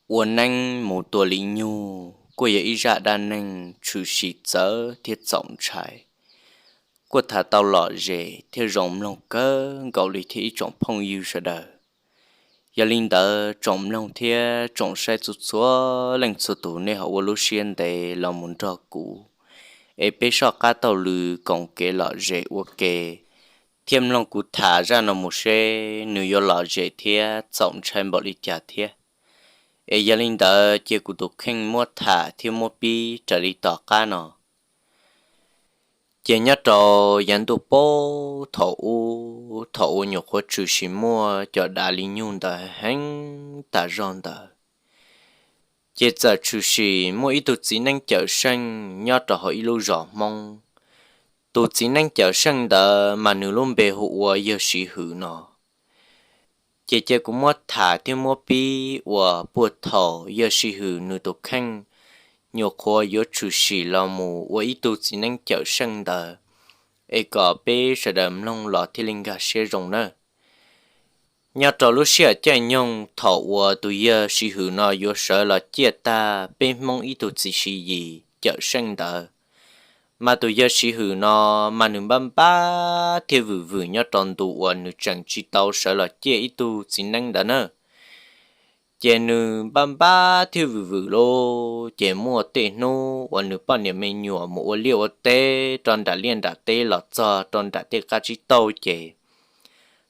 Ua neeb mus tua li nyug kuj yog ib zaj dab neeg tshwm sim txawv thiab txaus ntshai, kuj tham tau lom zem thiab zoo mloog kawg nkaus li thiab ib tsoom phooj ywg sawv daws. Yog li ntawd tsoom mloog thiab tsoom saib txhua txhua leej txhua tus nej ho ua lub siab ntev los mus nrog kuv es peb soj qab taug lw koom kev lom zem ua ke, thiab mloog kuv tham zaj no mus seb nws yuav lom zem thiab txaus ntshai npaum li cas thiab. Es yog li ntawd cia kuv tus kheej muab tham thiab muab pib raws li tom qab no. Ces nyob rau yav ntuj puag thaum ub, thaum uas nyuam qhuav tshwm sim muaj cov dav li nyug ntawd heev tas zog ntawd, ces txawm tshwm sim muaj ib tug txiv neeb cawm seej nyob rau hauv ib lub zos Hmoob. Tus txiv neeb cawm seej ntawd mas nws lub npe hu ua yawg Siv Hwm no. Ces cia kuv muab tham thiab muab pib uas puag thaum yawg Siv Hwm nws tus kheej nyuam qhuav yuav tshwm sim los mus ua ib tug txiv neeb cawm seej ntawd, es kom peb sawv daws mloog los thiaj li nkag siab zoo nawb. Nyob rau lub sij hawm caij nyoog thaum uas tus yawg Siv Hwm no yuav sawv los ciaj tag peb Hmoob ib tug txiv siv yim cawm seej ntawd, mas tus yawg Siv Hwm no mas nws npaj npab thiab vwm vwm nyob rau ntu uas nws tseem tsis tau sawv los ciaj ib tug txiv neeb ntawd na. Ces nws npaj npab thiab vwm vwm lauj, ces muaj tej hnub uas nws poj niam me nyuam mus ua liaj ua teb rau nram liaj nram teb los txog rau nram tej qab tsib taug ces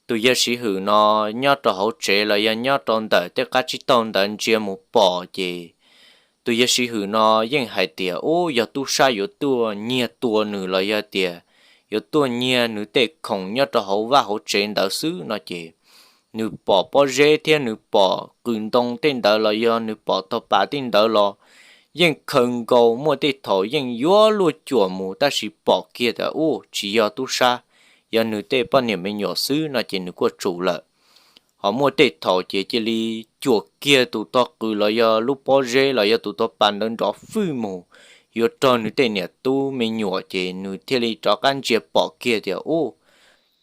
tus yawg Siv Hwm no nyob rau hauv tsev los yog nyob rau ntawm tej qab tsib taug ntawd ntsia mus pom ces tus yawg Siv Hwm no yeej hais tias, Ub, yog tub sab yuav tuaj nyiag tua nws los yog tias yuav tuaj nyiag nws tej khoom nyob rau hauv vaj hauv tsev ntawd xwb no ces nws pom pob zeb thiab nws pom qws ntoo tej ntawd los yog nws pom tog pas tej ntawd los yeej khaws nkaus, muaj tej thaum yeej yuav luaj cuam mus tab sis pom kiag tias, Ub, tsis yog tub sab, yog nws tej poj niam me nyuam xwb no ces nws kuj tsum lawm. Ho muaj tej thaum ces cia li cuam kiag tus tog qws los yog lub pob zeb los yog tus tog pas ntawd nrov fwj mus yuav raug nws tej niam tub me nyuam ces nws thiaj li rov qab ntsia pom kiag tias, Ub,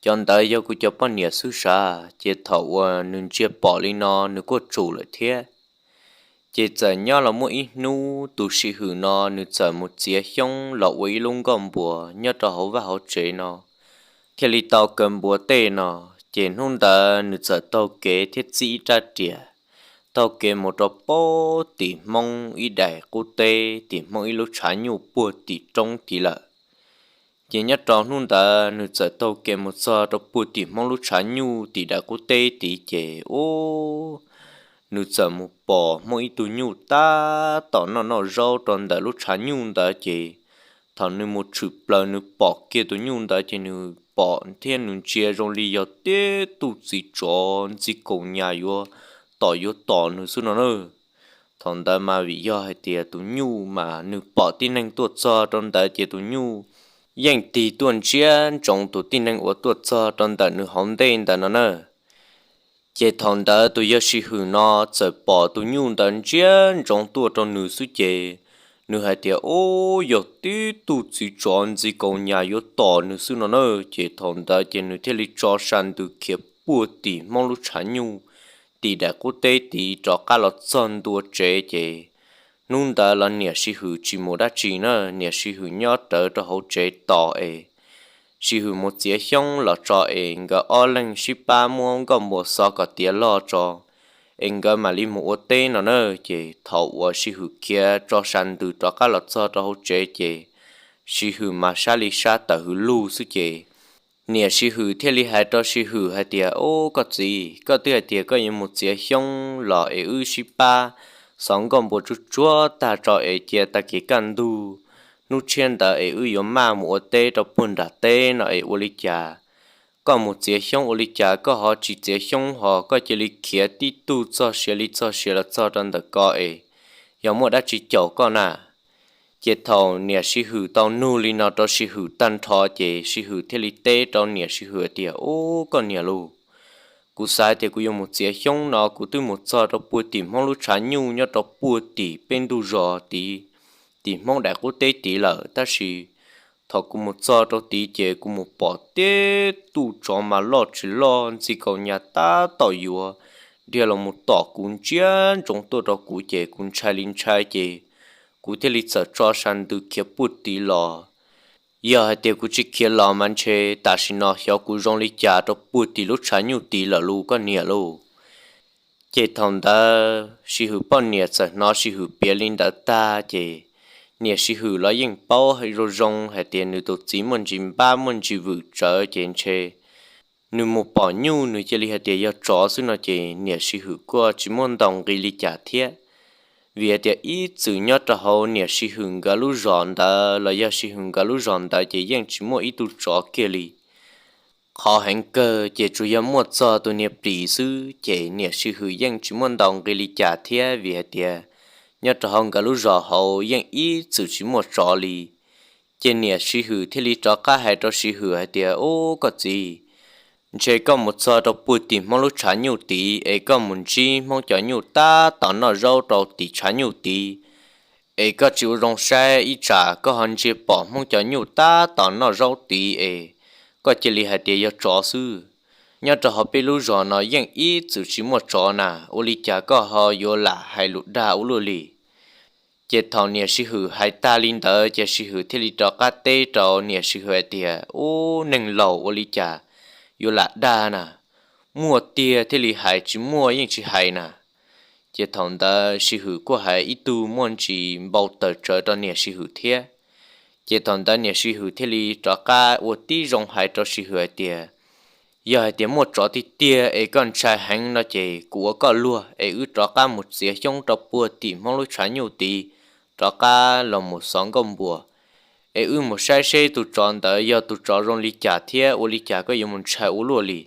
cov ntawd yog kuv cov poj niam xwb sav. Ces thaum uas nws ntsia pom li no nws kuj tsum lawm thiab. Ces txawm nyob los muaj ib hnub tus Siv Hwm no nws txawm mus txiav xyoob los ua ib lub nkoj npua nyob rau hauv vaj hauv tsev no, thiaj li tau kaw npua tej no. Ces hnub ntawd nws txawm taug kev thiab txib ib rab riam, taug kev mus rau puag tim Hmoob ib daim qub teb, tim Hmoob ib lub tshav nyuj puag tim roob tid lawm. Ces nyob rau hnub ntawd nws txawm taug kev mus txog rau puag tim Hmoob lub tshav nyuj tim daim qub teb tid ces, ub, nws txawm mus pom Hmoob ib tug nyuj tab tom noj noj zaub rau ntawm lub tshav nyuj ntawd ces thaum nws mus tshwm plaws nws pom kiag tus nyuj ntawd ces nws pom thiab nws ntsia zoo li yog tib tug txiv tsov ntxi kaus nyas yuav tom yuav tom nws xwb no na. Thaum ntawd mas vim yog hais tias tus nyuj mas nws pom tib neeg tuaj txog rau ntawd ces tus nyuj yeej tig tuaj ntsia ntsoov tus tib neeg uas tuaj txog rau ntawm nws hauv ntej ntawd no na. Ces thaum ntawd tus yawg Siv Hwm no txawm pom tus nyuj ntawd ntsia ntsoov tuaj rau nws xwb ces nws hais tias, Ub, yog tib tug txiv tsov ntxi kaus nyas yuav tom nws xwb no na. Ces thaum ntawd ces nws thiaj li tso sa ntws khiav puag tim Hmoob lub tshav nyuj tim daim qub teb tid rov qab los txog ntua tsev ces hnub ntawd los niam Siv Hwm tsis mus dab tsi na, niam Siv Hwm nyob rawv rau hauv tsev tos es Siv Hwm mus txiav xyoob los tso es nkawd ob leeg sib pab muab nkoj npua xov kom tiav log tso es nkawd mam li mus ua teb no na. Ces thaum uas Siv Hwm khiav tso sa ntws rov qab los txog rau hauv tsev ces Siv Hwm mas sab li sab tawm hwv lug xwb ces niam Siv Hwm thiaj li hais rau Siv Hwm hais tias, Ub, koj txiv, koj twb hais tias koj yuav mus txiav xyoob los es wb sib pab xov nkoj npua tsuag tsuag tag tso es cia tag kis kaj ntug hnub tshiab ntawd es wb yuav maj mus ua teb rau puag nram teb no es ua li cas koj mus txiav xyoob ua li cas koj ho tsis txiav xyoob ho koj cia li khiav tib tug txog siav li txog siav los txog rau ntawm ko es yog muaj dab tsi caum koj na? Ces thaum niam Siv Hwm tau nug li no rau Siv Hwm tag nrho ces Siv Hwm thiaj li teb rau niam Siv Hwm tias, Ub, koj niam lauj, kuv xav tias kuv yuav mus txiav xyoob no kuv twb mus txog rau puag tim Hmoob lub tshav nyuj nyob rau puag tim peb ntug zos tid, tim Hmoob daim qub teb tid lawm, tab sis thaum kuv mus txog rau tid ces kuv mus pom tib tug tsov mas loj tsis loj ntxi kaus nyas tab tom yuav dhia los mus tom kuv ntsia ntsoov tuaj rau kuv ces kuv ntshai li ntshai ces kuv thiaj li txawm tso sa ntws khiav puag tid los. Yog hais tias kuv tsis khiav los mas ntshe tam sim no xyov kuv zoo li cas rau puag tim lub tshav nyuj tid lawm lauj koj niam lauj. Ces thaum ntawd Sij Hwm poj niam txawm hnov Sij Hwm piav li ntawd tag ces niam Sij Hwm los yeej paub zoo zoo hais tias nws tus txiv muaj ntsis npab muaj ntsis vwm tsawv ces ntshe nws mus pom nyuj nws cia li hais tias yog tsov xwb no ces niam Sij Hwm kuj tsis muaj ntaus nqi li cas thiab. Vim hais tias ib txwm nyob rau hauv niam Sij Hwm nkawd lub zos ntawd los yog Sij Hwm nkawd lub zos ntawd ces yeej tsis muaj ib tug tsov kiag li. Qhov heev kawg ces tsuas yog muaj txog tus niag plis xwb ces niam Sij Hwm yeej tsis muaj ntaus nqi li cas thiab vim hais tias nyob rau hauv nkawd lub zos hauv yeej ib txwm tsis muaj tsov li. Ces niam Sij Hwm thiaj li rov qab hais rau Sij Hwm hais tias, Ub koj txiv, ntshe koj mus txog rau puag tim Hmoob lub tshav nyuj tid es koj mus ntsib Hmoob cov nyuj tab tom noj zaub rau tim tshav nyuj tid, es koj tsis ua zoo saib ib tsam koj ho ntsia pom Hmoob cov nyuj tab tom noj zaub tid es koj cia li hais tias yog tsov xwb. Nyob rau hauv peb lub zos no yeej ib txwm tsis muaj tsov na, ua li cas koj ho yuav lam hais lus dag ua luaj li? Ces thaum niam Sij Hwm hais tag li ntawd ces Sij Hwm thiaj li rov qab teb rau niam Sij Hwm hais tias, Ub neeg laus ua li cas yuav lam dag na, muaj tiag thiaj li hais tsis muaj yeej tsis hais na. Ces thaum ntawd Sij Hwm kuj hais ib tug muaj ntsis npau taws tsawv rau niam Sij Hwm thiab. Ces thaum ntawd niam Sij Hwm thiaj li rov qab ua tib zoo hais rau Sij Hwm hais tias, Yog hais tias muaj tsov tiag tiag es koj ntshai heev no ces kuv ua koj luag es wb rov qab mus txiav xyoob rau puag tim Hmoob lub tshav nyuj tid rov qab los mus xov nkauj npua, es wb mus saib seb tus tsov ntawd yog tus tsov zoo li cas thiab ua li cas koj yuav mus ntshai ua luaj li.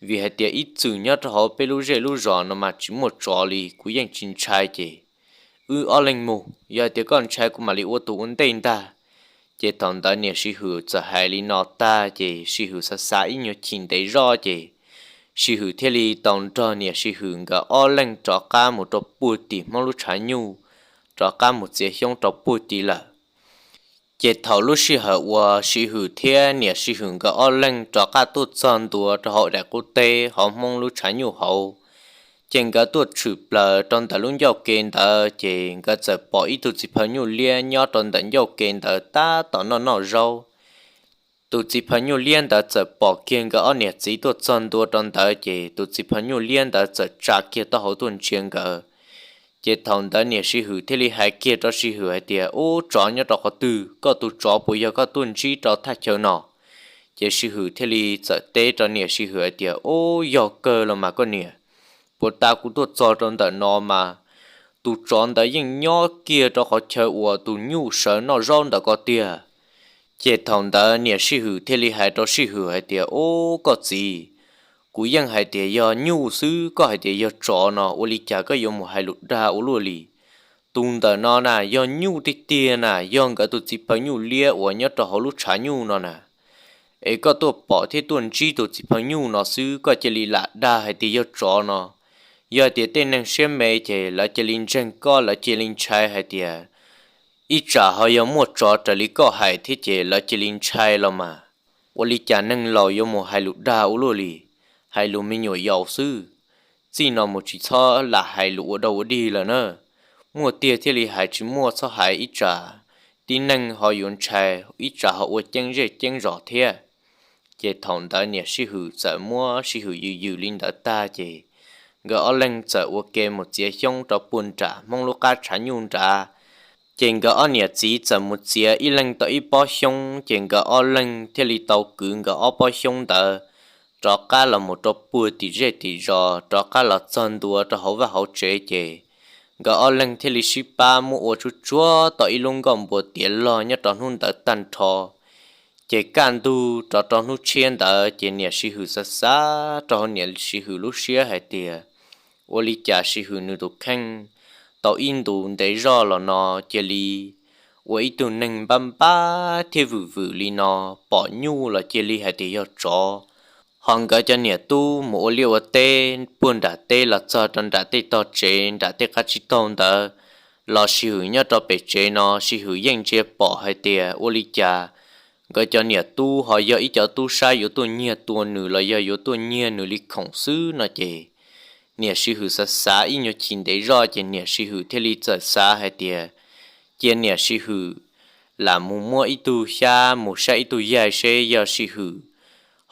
Vim hais tias ib txwm nyob rau hauv peb lub zej lub zos no mas tsis muaj tsov li kuv yeej tsis ntshai ces wb ob leeg mus, yog hais tias koj ntshai kuv mam li ua tus ua ntej ntag. Ces thaum ntawd niam Sij Hwm txawm hais li no tag ces Sij Hwm xav xav ib nyuag chim ntev zoj ces Sij Hwm thiaj li tau nrog niam Sij Hwm nkawd ob leeg rov qab mus rau puag tim Hmoob lub tshav nyuj, rov qab mus txiav xyoob rau puag tid lawm. Ces thaum lub sij hawm uas Sij Hwm thiab niam Sij Hwm nkawd ob leeg rov qab tuaj txog ntua rau hauv daim qub teb hauv Hmoob lub tshav nyuj hauv, ces nkawd tuaj tshwm plaws rau ntawm lub ncauj ke ntawd ces nkawd txawm pom ib tug txiv phaw nyuj liab nyob rau ntawm ncauj ke ntawd tab tom noj noj zaub. Tus txiv phaw nyuj liab ntawd txawm pom kiag nkawd ob niam txiv tuaj txog ntua rau ntawd ces tus txiv phaw nyuj liab ntawd txawm tsa kiag taub hau tuaj ntsia nkawd. Ces thaum ntawd niam Sij Hwm thiaj li hais kiag rau Sij Hwm hais tias, Ub tsov nyob rau qhov twg? Koj tus tsov puas yog koj tuaj ntsib rau thaj chaw no? Ces Sij Hwm thiaj li txawm teb rau niam Sij Hwm hais tias, Ub yog kawg los mas koj niam, puag ta kuv tuaj txog rau ntawm no mas tus tsov ntawd yeej nyob kiag rau qhov chaw uas tus nyuj sawv noj zaub ntawd ko tiag. Ces thaum ntawd niam Sij Hwm thiaj li hais rau Sij Hwm hais tias, Ub koj txiv, kuv yeej hais tias yog nyuj xwb koj hais tias yog tsov no ua li cas koj yuav mus hais lus dag ua luaj li? Tus ntawm no na yog nyuj tiag tiag na, yog nkawd tus txiv phaw nyuj liab uas nyob rau hauv lub tshav nyuj no na. Es koj tuaj pom thiab tuaj ntsib tus txiv phaw nyuj no xwb koj cia li lam dag hais tias yog tsov no. Yog hais tias tej neeg siab me ces lawv cia li ntseeg koj, lawv cia li ntshai hais tias ib tsam ho yog muaj tsov raws li koj hais thiab ces lawv cia li ntshai los mas. Ua li cas neeg laus yuav mus hais lus dag ua luaj li, hais lus me nyuam yaus xwb. Txij no mus tsis txhob lam hais lus ua dog ua dig lawm na. Muaj tiag thiaj li hais, tsis muaj txhob hais ib tsam tib neeg ho yuav ntshai, ib tsam ho ua ceeb zej ceeb zos thiab. Ces thaum ntawd niam Sij Hwm txawm muab Sij Hwm yws yws li ntawd tag ces nkawd ob leeg txawm ua ke mus txiav xyoob rau puag nram Hmoob lub qab tshav nyuj nrad. Ces nkawd ob niam txiv txawm mus txiav ib leeg tau ib pob xyoob, ces nkawd ob leeg thiaj li tau kwv nkawd ob pob xyoob ntawd rov qab los mus rau puag tim zej tim zos, rov qab los txog ntua rau hauv vaj hauv tsev ces nkawd ob leeg thiaj li sib pab muab ua tsuag tsuag tau ib lub nkoj npua tiav log nyob rau hnub ntawd tag nrho. Ces kaj ntug rov rau hnub tshiab ntawd ces niam Sij Hwm xav xav rau hauv niam Sij Hwm lub siab hais tias, ua li cas Sij Hwm nws tus kheej tau ib ntus ntev zoj los no cia li ua ib tug neeg npab npab thiab vwm vwm li no, pom nyuj los cia li hais tias yog tsov. Ho nkawd cov niam tub mus ua liaj ua teb puag nram teb los txog rau nram tej tog tsev nram tej qab tsib taug ntawd, los Sij Hwm nyob rau pem tsev no Sij Hwm yeej ntsia pom hais tias ua li cas nkawd cov niam tub ho yog ib cov tub sab yuav tuaj nyiag tua nws los yog yuav tuaj nyiag nws li khoom xwb no ces Niam Sij Hwm xav xav ib nyuag chim ntev zoj ces niam Sij Hwm thiaj li txawm xav hais tias cia niam Sij Hwm lam mus muab ib tug xyab mus saib ib tug yaig seb yog Sij Hwm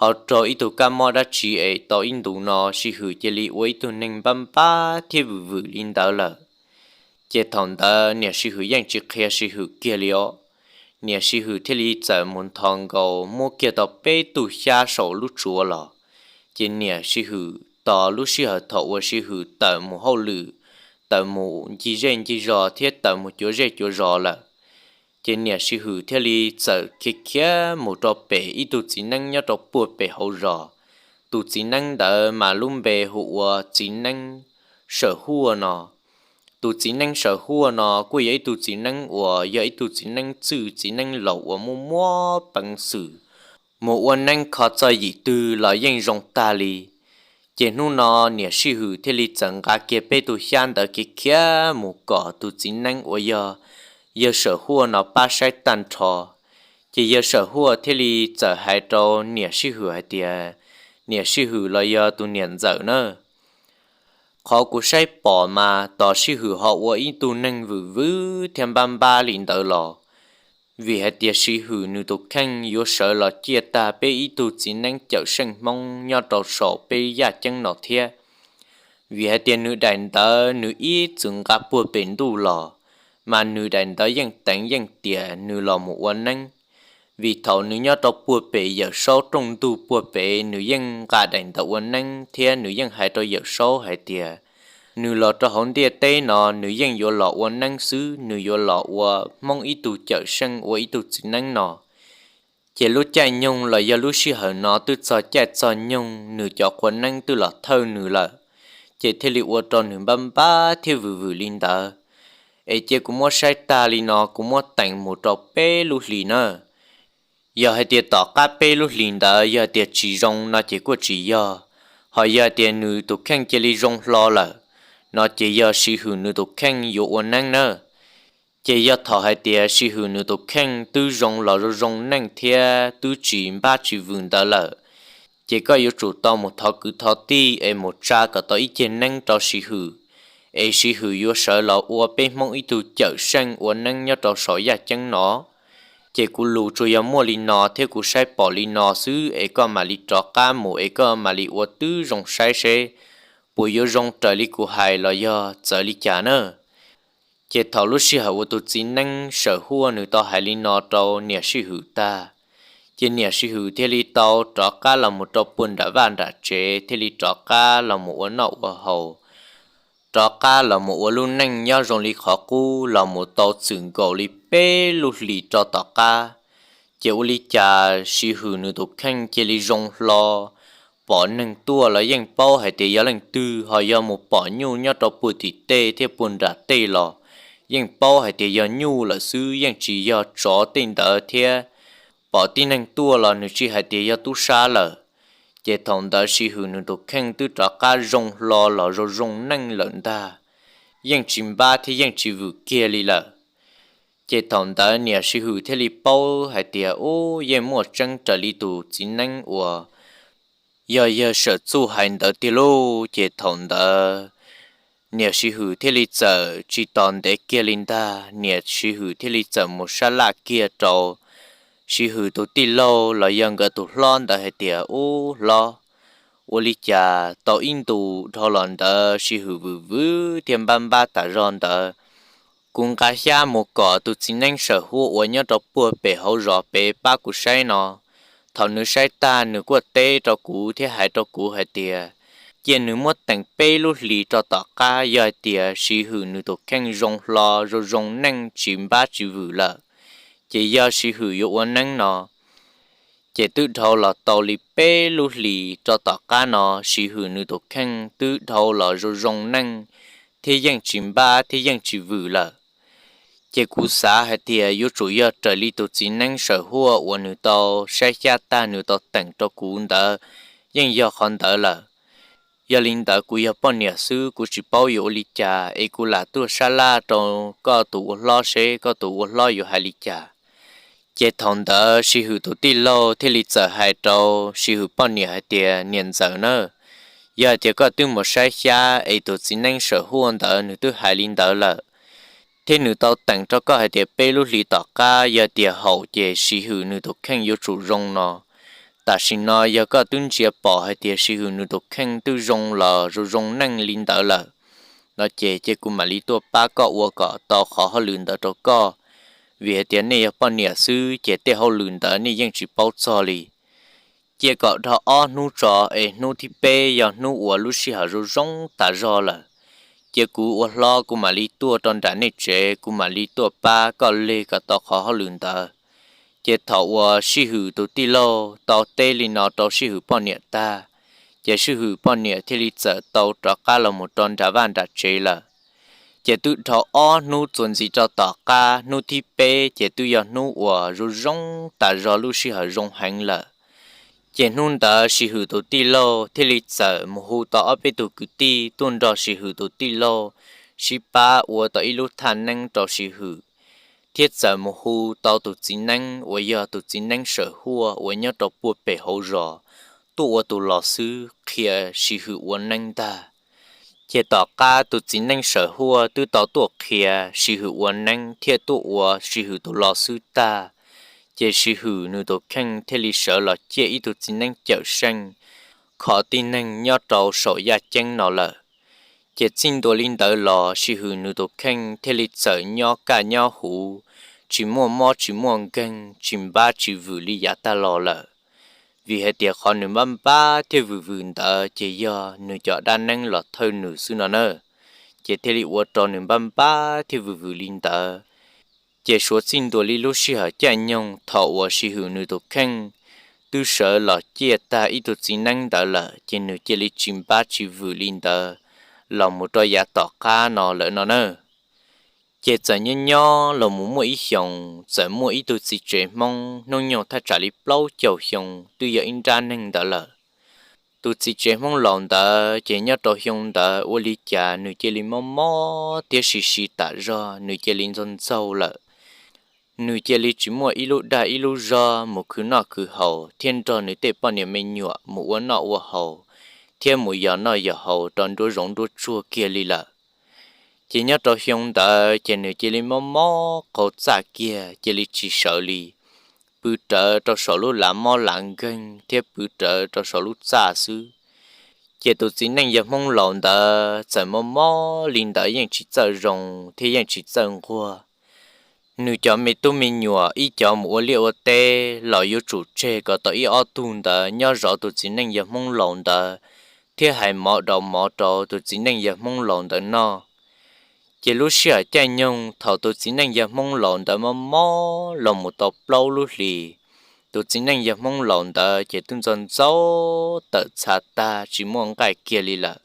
ho raug ib tug kab mob dab tsi es tau ib ntus no Sij Hwm cia li ua ib tug neeg npab npab thiab vwm vwm li ntawd lawm. Ces thaum ntawd niam Sij Hwm yeej tsis qhia Sij Hwm kiag li os. Niam Sij Hwm thiaj li txawm mus nthos nkaus muab kiag tau peb tug xyab saum lub tsuav los. Ces niam Sij Hwm tos lub sij hawm thaum uas Sij Hwm tawm mus hauj lwm, tawm mus ncig zej ncig zos thiab tawm mus cuav zej cuav zos lawm, ces niam Sij Hwm thiaj li txawm khiav khiav mus rau pem ib tug txiv neeb nyob rau puag pem hauv zos. Tus txiv neeb ntawd mas lub npe hu ua txiv neeb Sawm Huaj no. Tus txiv neeb Sawm Huaj no kuj yog ib tug txiv neeb uas yog ib tug txiv neeb txwj txiv neeb laus uas muaj muab peev xwm, mus ua neeb kho txog yim twg los yeej zoo tag li. Ces hnub no niam Sij Hwm thiaj li txawm nqa kiag peb tug xyab ntawd khiav khiav mus kom tus txiv neeb uas yog yawg Sawm Huaj no pab saib tag nrho. Ces yawg Sawm Huaj thiaj li txawm hais rau niam Sij Hwm hais tias, niam Sij Hwm los yog tus niam ntxawm na, qhov kuv saib pom mas tos Sij Hwm ho ua ib tug neeg vwm vwm thiab npab npab li ntawd los, vim hais tias Sij Hwm nws tus kheej yuav sawv los ciaj tag peb ib tug txiv neeb cawm seej Hmoob nyob rau saum peb yaj ceeb no thiab. Vim hais tias nws daim ntawv nws ib txwm nqa puag pem ntuj los, mas nws daim ntawv yeej teev yeej tiam nws los mus ua neeb. Vim thaum nws nyob rau puag pem Yawm Saub rooj ntug puag pem nws yeej nqa daim ntawv ua neeb thiab nws yeej hais rau Yawm Saub hais tias, nws los rau hauv ntiaj teb no nws yeej yuav los ua neeb xwb, nws yuav los ua Hmoob ib tug cawm seej ua ib tug txiv neeb no. Ces lub caij nyoog los yog lub sij hawm no twb txog caij txog nyoog nws cov qhua neeb twb los thawj nws lawm, ces thiaj li ua rau nws npab npab thiab vwm vwm li ntawd. Es cia kuv muab saib tag li no kuv muab teem mus rau peb lub hlis na. Yog hais tias tom qab peb lub hlis ntawd yog hais tias tsis zoo no ces kuj tsis yog, ho yog hais tias nws tus kheej cia li zoo hlo lawm no ces yog Sij Hwm nws tus kheej yuav ua neeb na. Ces yog thaum hais tias Sij Hwm nws tus kheej twb zoo los zoo zoo neej thiab twb tsis npab tsis vwm ntawd lawm, ces koj yuav tsum tau mus thov kwv thov tij es mus tsa kom tau ib ceg neeb rau Sij Hwm, es Sij Hwm yuav sawv los ua peb Hmoob ib tug cawm seej ua neeb nyob rau saum yaj ceeb no. Ces kuv lus tsuas yog muaj li no thiab kuv saib pom li no xwb es koj mam li rov qab mus es koj mam li ua twb zoo saib seb puas yuav zoo raws li kuv hais los yog txawv li cas na. Ces thaum lub sij hawm uas tus txiv neeb Sawm Huaj nws tau hais li no rau niam Sij Hwm tag, ces niam Sij Hwm thiaj li tau rov qab los mus rau puag nram vaj nram tsev thiaj li rov qab los mus ua noj ua haus, rov qab los mus ua lub neej nyob zoo li qhov qub los mus tau txwm nkaus li peb lub hlis rau tom qab. Ces ua li cas Sij Hwm nws tus kheej cia li zoo hlo, pom neeg tuaj los yeej paub hais tias yog leej twg, ho yog mus pom nyuj nyob rau puag tim tej thiab puag nram tej los yeej paub hais tias yog nyuj lawm xwb yeej tsis yog tsov tej ntawd thiab. Pom tib neeg tuaj los nws tsis hais tias yog tub sab lawm. Ces thaum ntawd Sij Hwm nws tus kheej twb rov qab zoo hlo los zoo zoo neej lawm ntag, yeej tsis npab thiab yeej tsis vwm kiag li lawm. Ces thaum ntawd niam Sij Hwm thiaj li paub hais tias ub yeej muaj tseeb raws li tus txiv neeb uas yog yawg Sawm Txuj hais ntawd tiag lauj. Ces thaum ntawd niam Sij Hwm thiaj li txawm tsis tos ntev kiag li ntag, niam Sij Hwm thiaj li txawm mus sab laj kiag rau Sij Hwm tus tij laug los yog nkawd tus hlob ntawd hais tias ub hlob, ua li cas tau ib ntus dhau los ntawd Sij Hwm vwm vwm thiab npab npab tas zog ntawd. Kuv nqa xyab mus kom tus txiv neeb Sawm Huaj uas nyob rau puag pem hauv zos pem pab kuv saib no. Thaum nws saib tag nws kuj teb rau kuv thiab hais rau kuv hais tias cia nws muab teem peb lub hlis rau tom qab yog hais tias Sij Hwm nws tus kheej zoo hlo zoo zoo neej tsis npab tsis vwm lawm, ces yog Sij Hwm yuav ua neeb no. Ces twb dhau los tau li peb lub hlis rau tom qab no Sij Hwm nws tus kheej twb dhau los zoo zoo neej thiab yeej tsis npab thiab yeej tsis vwm lawm. Ces kuv xav hais tias yuav tsum yog raws li tus txiv neeb Sawm Huaj uas nws tau saib xyab tag nws tau teem rau kuv ntawd yeej yog qhov ntawd lawm. Yog li ntawd kuv yog poj niam xwb kuv tsis paub yuav ua li cas es kuv lam tuaj sab laj rau koj tus ua hlob seb koj tus ua hlob yuav hais li cas. Ces thaum ntawd Sij Hwm tus tij laug thiaj li txawm hais rau Sij Hwm poj niam hais tias niam ntxawm na, Yog tias koj twb mus saib xyab es tus txiv neeb sawm huaj ntawd nws twb hais li ntawd lawm, thiab nws tau teem rau koj hais tias peb lub hlis tom qab yog tias haum ces Siv Hwm nws tus kheej yuav tsum zoo no. Tam sim no yog koj twb ntsia pom hais tias Siv Hwm nws tus kheej twb zoo los zoo zoo neej li ntawd lawm no ces, ces kuv mam li tuaj pab koj ua kom tau qhov hauj lwm ntawd rau koj. Vim hais tias nej yog poj niam xwb ces tej hauj lwm ntawd nej yeej tsis paub txog li. Cia kom dhau ob hnub tso es hnub thib peb yog hnub uas lub sij hawm zoo zoo tas zog lawm, cia kuv ua hlob kuv mam li tuaj rau nram nej tsev, kuv mam li tuaj pab koj leg kom tau qhov hauj lwm ntawd. Ces thaum uas Sij Hwm tus tij laug tau teb li no rau Sij Hwm poj niam tag, ces Sij Hwm poj niam thiaj li txawm tau rov qab los mus rau nram vaj nram tsev lawm. Ces twb dhau ob hnub txuas ntxiv rau tom qab, hnub thib peb ces twb yog hnub uas zoo zoo tas zog, lub sij hawm zoo heev lawm. Ces hnub ntawd Sij Hwm tus tij laug thiaj li txawm mus hu tau ob peb tug kwv tij tuaj nrog Sij Hwm tus tij laug sib pab ua tau ib lub thaj neeb rau Sij Hwm, thiab txawm mus hu tau tus txiv neeb uas yog tus txiv neeb sawm huaj uas nyob rau puag pem hauv zos tuaj ua tus los xwb qhia Sij Hwm ua neeb ntag. Ces tom qab tus txiv neeb sawm huaj twb tau tuaj qhia Sij Hwm ua neeb thiab tuaj ua Sij Hwm tus los xwb tag, ces Sij Hwm nws tus kheej thiaj li sawv los ciaj ib tug txiv neeb cawm seej kho tib neeg nyob rau saum yaj ceeb no lawm. Ces txij ntua li ntawd los Sij Hwm nws tus kheej thiaj li txawm nyob kaj nyob huv, tsis muaj mob tsis muaj nkeeg, tsis npab tsis vwm li yav tag los lawm. Vim hais tias qhov nws npab npab thiab vwm vwm ntawd ces yog nws cov dab neeb los thawj nws xwb no na, ces thiaj li ua rau nws npab npab thiab vwm vwm li ntawd. Ces suav txij ntua li lub sij hawm caij nyoog thaum uas Sij Hwm nws tus kheej twb sawv los ciaj tag ib tug txiv neeb ntawd lawm ces nws cia li tsis npab tsis vwm li ntawd los mus rau yav tom qab no lawm no na. Ces txawm nyob nyob los mus muaj ib xyoos txawm muaj ib tug txiv tsev Hmoob hnub nyoog thaj tsam li plaub caug xyoo twb yog ib nrab neeg ntawd lawm. Tus txiv tsev Hmoob laus ntawd ces nyob rau xyoo ntawd ua li cas nws cia li mob mob thiab si si tas zog, nws cia li ntxaug ntxaug lawm. Nws cia li tsis muaj ib lub dag ib lub zog mus khwv noj khwv haus thiab nrog nws tej poj niam me nyuam mus ua noj ua haus thiab mus yos noj yos haus rau nruab zoov nruab tsuag kiag li lawm. Ces nyob rau xyoo ntawd ces nws cia li mob mob qau txaj kiag, cia li tsis sawv li, pw rawv rau saum lub lav mob lav nkeeg thiab pw rawv rau saum lub txaj xwb. Ces tus txiv neej yawg Hmoob laus ntawd txawm mob mob li ntawd yeej tsis txawj zoo thiab yeej tsis txawj nquag. Nws cov me tub me nyuam ib cov mus ua liaj ua teb los yuav tsum tseg kom tau ib ob tug ntawd nyob zov tus txiv neej yawg Hmoob laus ntawd thiab hais mov daus mov rau tus txiv neej yawg Hmoob laus ntawd noj. Ces lub sij hawm caij nyoog thaum tus txiv neej yawg Hmoob laus ntawd mob mob los mus tau plaub lub hlis, tus txiv neej yawg Hmoob laus ntawd ces twb ntxaug ntxaug tawm txha tag tsis muaj nqaij kiag li lawm.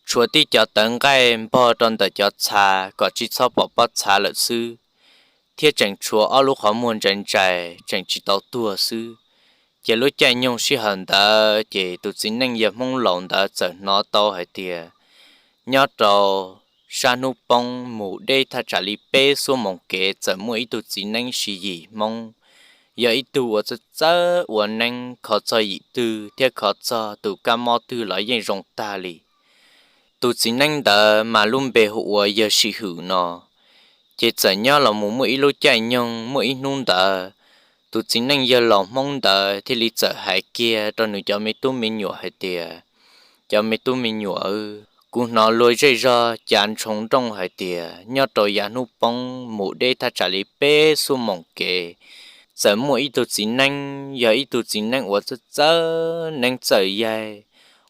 Tshuav tib cov tawv nqaij npog rau ntawm cov txha kom tsis txhob pom pob txha lawm xwb, thiab tseem tshuav ob lub qhov muag ntsais ntsais tseem tsis tau tuag xwb. Ces lub caij nyoog sij hawm ntawd ces tus txiv neej yawg Hmoob laus ntawd txawm hnov tau hais tias nyob rau sab hnub poob mus deb thaj tsam li peb xuab moos kev txawm muaj ib tug txiv neeb Sij Yim Hmoob, yog ib tug uas txawj txawj ua neeb, kho txog yim twg thiab kho txog tus kab mob twg los yeej zoo tag li. Tus txiv neeb ntawd mas lub npe hu ua yawg Sij Hwm no. Ces txawm nyob los mus muaj ib lub caij nyoog muaj ib hnub ntawd, tus txiv neej yawg laus Hmoob ntawd thiaj li txawm hais kiag rau nws cov me tub me nyuam hais tias, cov me tub me nyuam, kuv hnov luag zej zog cav ntshoo nrooj hais tias nyob rau yav hnub poob mus deb thaj tsam li peb xuab moos kev, txawm muaj ib tug txiv neeb, yog ib tug txiv neeb uas txawj txawj neeb txawj yaig,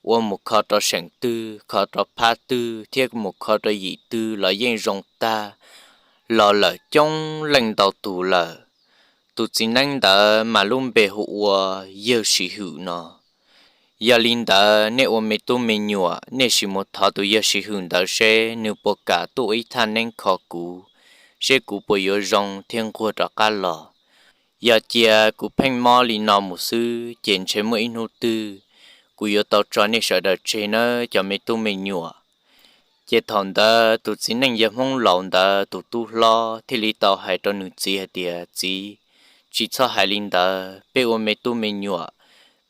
ua mus kho rau seem twg, kho rau phab twg thiab mus kho rau yim twg los yeej zoo tag, los lawm coob leej ntau tus lawm. Tus txiv neeb ntawd mas lub npe hu ua yawg Sij Hwm no. Yog li ntawd nej ua me tub me nyuam nej sim mus thov tus yawg Sij Hwm ntawd seb nws puas kam tuaj ua ib thaj neeb kho kuv, seb kuv puas yuav zoo thiab nquag rov qab los. Yog cia kuv pheej mob li no mus xwb ces ntshe muaj ib hnub twg kuv yuav tau tso nej sawv daws tseg nawb cov me tub me nyuam. Ces thaum ntawd tus txiv neej yawg Hmoob laus ntawd tus tub hlob thiaj li tau hais rau nws txiv hais tias, txiv, tsis txhob hais li ntawd, peb ua me tub me nyuam,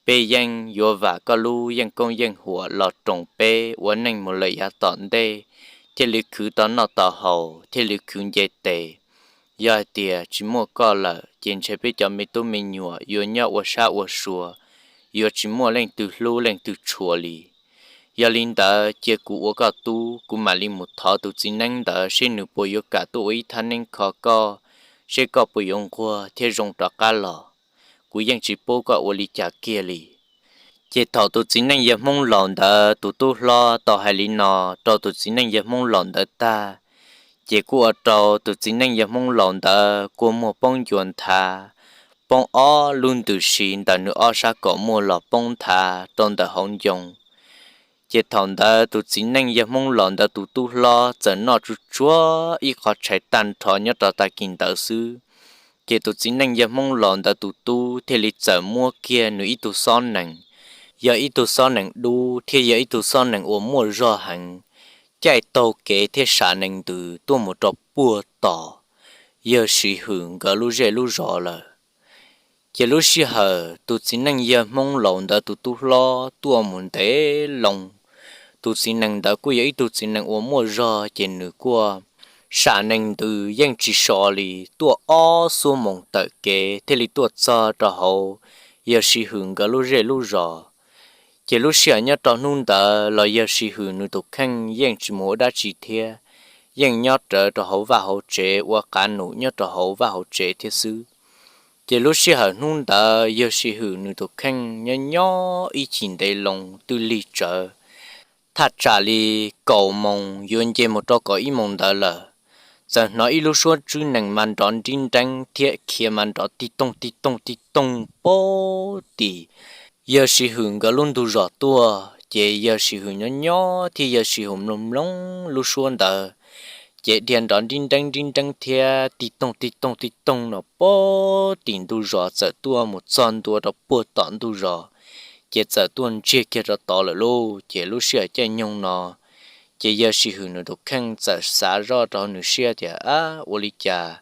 peb yeej yuav vam koj lub yeej koob yeej huam los roos peb ua neej mus lawm yav tom ntej, thiaj li khwv tau noj tau haus, thiaj li khwv nce tes. Yog hais tias tsis muaj koj lawm ces ntshe peb cov me tub me nyuam yuav nyob ua sab ua sua, yuav tsis muaj leej twg hlub leej twg tshua li. Yog li ntawd cia kuv ua koj tub, kuv mam li mus thov tus txiv neeb ntawd seb nws puas yuav kam tuaj ua ib thaj neeb kho koj, seb koj puas yuav nquag thiab zoo rov qab los. Kuv yeej tsis pub koj ua li cas kiag li. Ces thaum tus txiv neej yawg Hmoob laus ntawd tus tub hlob tau hais li no rau tus txiv neej yawg Hmoob laus ntawd tag, ces kuj ua rau tus txiv neej yawg Hmoob laus ntawd kua muag poob ncua nthav, poob ob lub ntws si ntawm nws ob sab kaum muag los poob nthav rau ntawm hauv ncoo. Ces thaum ntawd tus txiv neej yawg Hmoob laus ntawd tus tub hlob txawm noj tsuj tsuag ib qho tshais tag nrho nyob rau tag kis ntawd xwb. Ces tus txiv neej yawg Hmoob laus ntawd tus tub thiaj li txawm muab kiag nws ib tug xob nees, yog ib tug xob nees dub thiab yog ib tug xob nees uas muaj zog heev, caij taug kev thiab sam nees ntws tuaj mus rau puag tom yawg Siv Hwm nkawd lub zej lub zos lawm. Ces lub sij hawm tus txiv neej yawg Hmoob laus ntawd tus tub hlob tuaj mus ntev loo, tus txiv nees ntawd kuj yog ib tug txiv nees uas muaj zog, ces nws kuj sam nees ntws yeej tsis so li, tuaj ob xuab moos tawm kev thiaj li tuaj txog rau hauv yawg Siv Hwm nkawd lub zej lub zos. Ces lub sij hawm nyob rau hnub ntawd los yawg Siv Hwm nws tus kheej yeej tsis mus ua dab tsi thiab, yeej nyob rawv rau hauv vaj hauv tsev ua qav num nyob rau hauv vaj hauv tsev thiab xwb. Ces lub sij hawm hnub ntawd yawg Siv Hwm nws tus kheej nyob nyob ib chim ntev loo twb lig tsawv, thaj tsam li kaum moos yuav nce mus rau kaum ib moos ntawd lawm, txawm hnov ib lub suab tswb nees mas nrov nrib nreeb thiab khiav mas nrov tig toog tig toog tig toog pem tim yawg Siv Hwm nkawd lub ntug zos tuaj. Ces yawg Siv Hwm nyob nyob thiab yawg Siv Hwm mloog mloog lub suab ntawd, ces dhia nrov nrib nreeb nrib nreeb thiab tig toog tig toog tig toog no pem tim ntug zos txawm tuaj mus txog ntua rau puag tom ntug zos, ces txawm tuaj ntsiag kiag rau tod lawm lauj. Ces lub sij hawm caij nyoog no, ces yawg Siv Hwm nws tus kheej txawm xav zoj rau nws siab tias, ab, ua li cas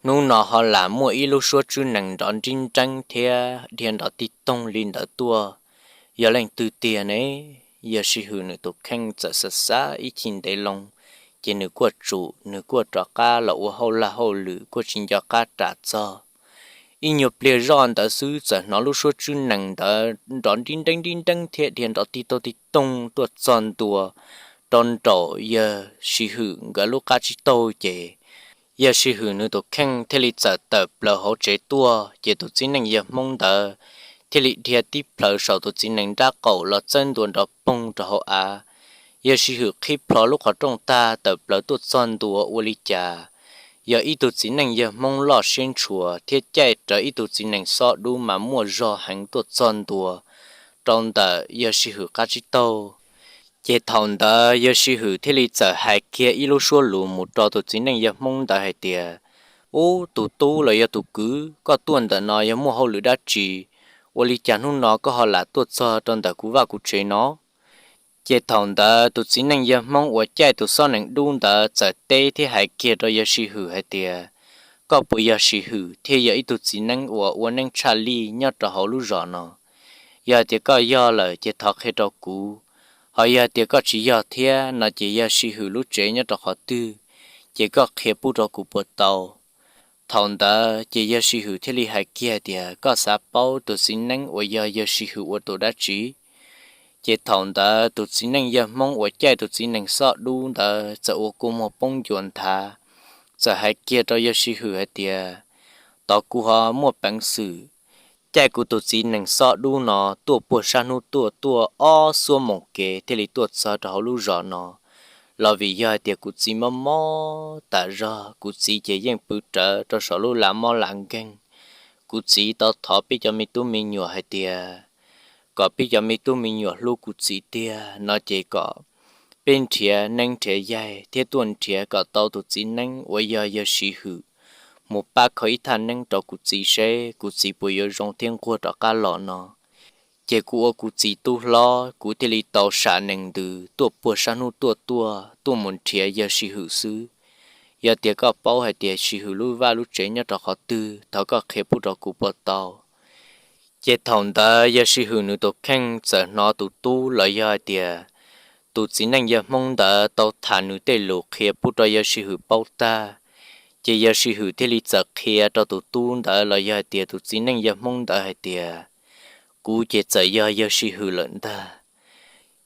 hnub no ho lam muaj ib lub suab tswb nees nrov nrib nreeb thiab dhia nrov tig toog li ntawd tuaj, yog leej twg tiag ne? Yawg Siv Hwm nws tus kheej txawm xav xav ib chim ntev loo, ces nws kuj tsum, nws kuj rov qab los ua hauj laj hauj lwm kuj tsis nco qab ras txog. Ib nyuag pliag zoj ntawd xwb txawm hnov lub suab tswb nees ntawd nrov nrib nreeb nrib nreeb thiab dhia nrov tig toog tig toog tuaj txog ntua rau nraum yawg Siv Hwm nkawd lub qab tsib taug, ces yawg Siv Hwm nws tus kheej thiaj li txawm tawm plaws hauv tsev tuaj. Ces tus txiv neej yawg Hmoob ntawd thiaj li dhia tib plhaw saum tus txiv nees nrab qaum los txawb ntua nrov poog rau hauv av. Yawg Siv Hwm qhib plho lub qhov rooj tag tawm plaws tuaj txog ntua ua li cas yog ib tug txiv neej yawg Hmoob loj siab ntshua thiab caij rawv ib tug txiv nees xob dub mas muaj zog heev tuaj txog ntua rau ntawm yawg Siv Hwm qab tsib taug. Ces thaum ntawd yawg Siv Hwm thiaj li txawm hais kiag ib lub suab lus mus rau tus txiv neej yawg Hmoob ntawd hais tias, ub, tus tub los yog tus kwv, koj tuaj ntawm no yog muaj hauj lwm dab tsi? Ua li cas hnub no koj ho lam tuaj txog rau ntawm kuv vaj kuv tsev no? Ces thaum ntawd tus txiv neej yawg Hmoob uas caij tus xob nees dub ntawd txawm teb thiab hais kiag rau yawg Siv Hwm hais tias, koj puas yog Siv Hwm thiab yog ib tug txiv neeb uas ua neeb tshaj lij nyob rau hauv lub zos no? Yog hais tias koj yog lawm ces thov qhia rau kuv, ho yog hais tias koj tsis yog thiab no ces yawg Siv Hwm lub tsev nyob rau qhov twg, ces koj qhia pub rau kuv puas tau? Thaum ntawd ces yawg Siv Hwm thiaj li hais kiag tias, koj xav paub tus txiv neeb uas yog yawg Siv Hwm ua tus dab tsi? Ces thaum ntawd tus txiv neej yawg Hmoob uas caij tus txiv nees xob dub ntawd txawm ua kua muag poob ncua nthav, txawm hais kiag rau yawg Siv Hwm hais tias, tod kuv ho muaj peev xwm caij kuv tus txiv nees xob dub no tuaj puag sab hnub tuaj tuaj ob xuab moos kev thiaj li tuaj txog rau hauv lub zos no, los vim yog hais tias kuv txiv mob mob tas zog, kuv txiv ces yeej pw rawv rau saum lub lav mob lav nkeeg. Kuv txiv tau thov peb cov me tub me nyuam hais tias kom peb cov me tub me nyuam hlub kuv txiv tiag no ces kom peb nrhiav neeb nrhiav yaig thiab tuaj nrhiav kom tau tus txiv neeb uas yog yawg Siv Hwm mus pab kho ib thaj neeb rau kuv txiv seb kuv txiv puas yuav zoo thiab nquag rov qab los no. Ces kuv ua kuv txiv tub hlob kuv thiaj li tau sam nees ntws tuaj puag sab hnub tuaj tuaj tuaj mus nrhiav yawg Siv Hwm xwb. Yog tias koj paub hais tias Siv Hwm lub vaj lub tsev nyob rau qhov twg, thov koj qhia pub rau kuv puas tau? Ces thaum ntawd yawg Sij Hwm nws tus kheej txawm hnov tus tub los yog hais tias tus txiv neej yawg Hmoob ntawd tau tham nws tej lus qhia pub rau yawg Sij Hwm paub tag. Ces yawg Sij Hwm thiaj li txawm qhia rau tus tub ntawd los yog hais tias tus txiv neej yawg Hmoob ntawd hais tias, kuv ces txawm yog yawg Sij Hwm lawm ntag.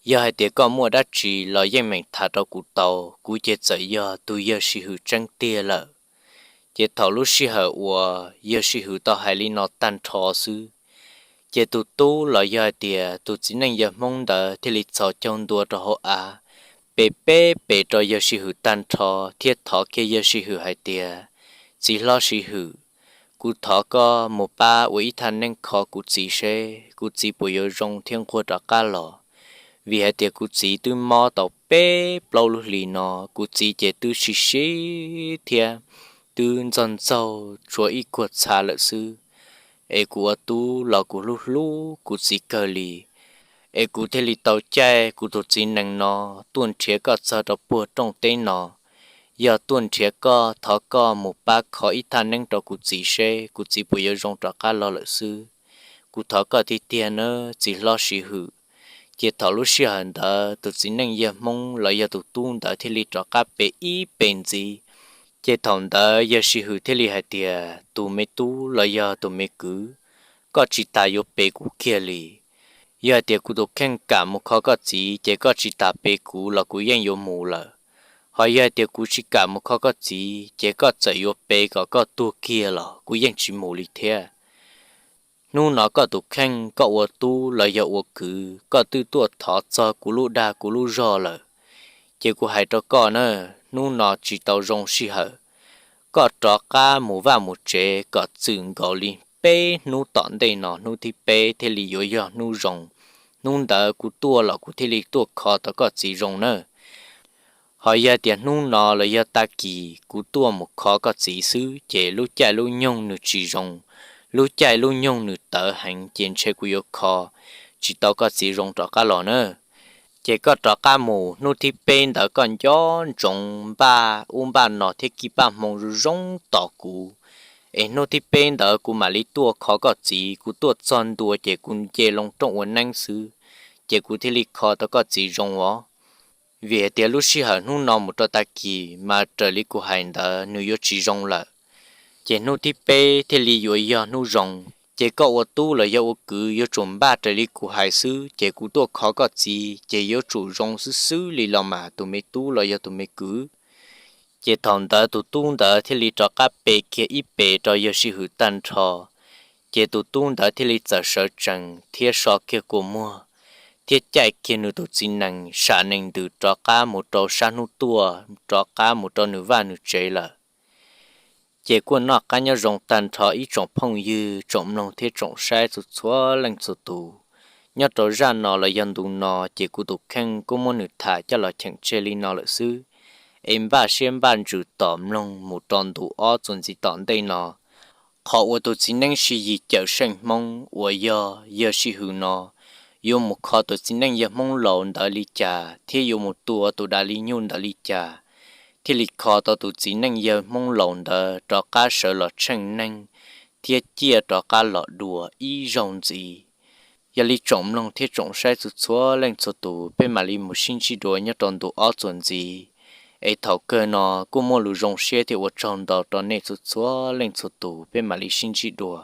Yog hais tias koj muaj dab tsi los yeej meem tham rau kuv tau, kuv ces txawm yog tus yawg Sij Hwm tseeb tiag lawm. Ces thaum lub sij hawm uas yawg Sij Hwm tau hais li no tag nrho xwb, ces tus tub los yog hais tias tus txiv neej yawg Hmoob ntawd thiaj li txhos caug ntua rau hauv av, pe peb pes rau yawg Sij Hwm tag nrho, thiab thov kiag yawg Sij Hwm hais tias, txiv hlob Sij Hwm, kuv thov koj mus pab ua ib thaj neeb kho kuv txiv seb kuv txiv puas yuav zoo thiab nquag rov qab los. Vim hais tias kuv txiv twb mob tau peb plaub lub hlis no, kuv txiv ces twb sib sib thiab twb ntxaug ntxaug tshuav ib kuag txha lawm xwb. Es kuv ua tub los kuv hlub hlub kuv txiv kawg li, es kuv thiaj li tau caij kuv tus txiv nees no tuaj nrhiav koj txog rau puag rooj teb no. Yog tuaj nrhiav koj, thov koj mus pab kho ib thaj neeb rau kuv txiv seb kuv txiv puas yuav zoo rov qab los lawm xwb. Kuv thov koj tiag tiag nawb txiv hlob Sij Hwm. Ces thaum lub sij hawm ntawd tus txiv neej yawg Hmoob los yog tus tub ntawd thiaj li rov qab pe ib pe ntxiv. Ces thaum ntawd yawg Sij Hwm thiaj li hais tias, tus me tub los yog tus me kwv, koj tsis tas yuav pe kuv kiag li. Yog hais tias kuv tus kheej kam mus kho koj txiv ces koj tsis tas pe kuv los kuv yeej yuav mus lawm. Ho yog hais tias kuv tsis kam mus kho koj txiv ces koj txawm yuav pe kom koj tuag kiag los kuv yeej tsis mus li thiab. Hnub no koj tus kheej, koj ua tub los yog ua kwv, koj twb tuaj thov txog kuv lub dag kuv lub zog lawm. Ces kuv hais rau koj na, hnub no tsis tau zoo sij hawm. Koj rov qab mus vaj mus tsev kom txwm nkaus li peb hnub tom ntej no, hnub thib peb thiaj li yuav yog hnub zoo. Hnub ntawd kuv tuaj los kuv thiaj li tuaj kho tau koj txiv zoo nawb. Ho yog tias hnub no los yog tag kis kuv tuaj mus kho koj txiv xwb ces lub caij lub nyoog nws tsis zoo, lub caij lub nyoog nws tawv heev ces ntshe kuv yuav kho tsis tau koj txiv zoo rov qab los na. Ces koj rov qab mus, hnub thib peb ntawd koj nco ntsoov npaj ub npaj no thiab kib paj hmoo zoo zoo tos kuv. Es hnub thib peb ntawd kuv mam li tuaj kho koj txiv, kuv tuaj txog ntua ces kuv nce loo rooj ua neeb xwb, ces kuv thiaj li kho tau koj txiv zoo os. Vim hais tias lub sij hawm hnub no mus rau tag kis mas raws li kuv hais ntawd nws yuav tsis zoo lawm. Ces hnub thib peb thiaj li yuav yog hnub zoo. Ces koj ua tub los yog ua kwv yuav tsum npaj raws li kuv hais xwb, ces kuv tuaj kho koj txiv ces yuav tsum zoo xwb xwb li los mas tus me tub los yog tus me kwv. Ces thaum ntawd tus tub ntawd thiaj li rov qab pe kiag ib pe rau yawg Sij Hwm tag nrho. Ces tus tub ntawd thiaj li txawm sawv tsees thiab so kiag kua muag, thiab caij kiag nws tus txiv nees sam nees ntws rov qab mus rau sab hnub tuaj, rov qab mus rau nws vaj nws tsev lawm. Ces kuj noj qab nyob zoo tag nrho ib tsoom phooj ywg, tsoom mloog thiab tsoom saib txhua txhua leej txhua tus. Nyob rau zaj no los yog ntu no ces kuv tus kheej kuj muab nws tham coj los cheem tseg li no lawm xwb. Es npaj siab npaj ntsws tos mloog mus rau ntu ob txuas ntxiv tom ntej no, qhov uas tus txiv neeb sib yig cawm seej Hmoob uas yog yawg Sij Hwm no yuav mus kho tus txiv neej yawg Hmoob laus ntawd li cas thiab yuav mus tua tus dav li nyuj ntawd li cas, thiaj li kho tau tus txiv neej yawg Hmoob laus ntawd rov qab sawv los tsheej neeg thiab ciaj rov qab los dua ib zaug ntxiv. Yog li tsoom mloog thiab tsoom saib txhua txhua leej txhua tus, peb mam li mus sib ntsib dua nyob rau ntu ob txuas ntxiv. Es thaum kawg no kuj muaj lus zoo siab thiab ua tsaug ntau rau nej txhua txhua leej txhua tus, peb mam li sib ntsib dua.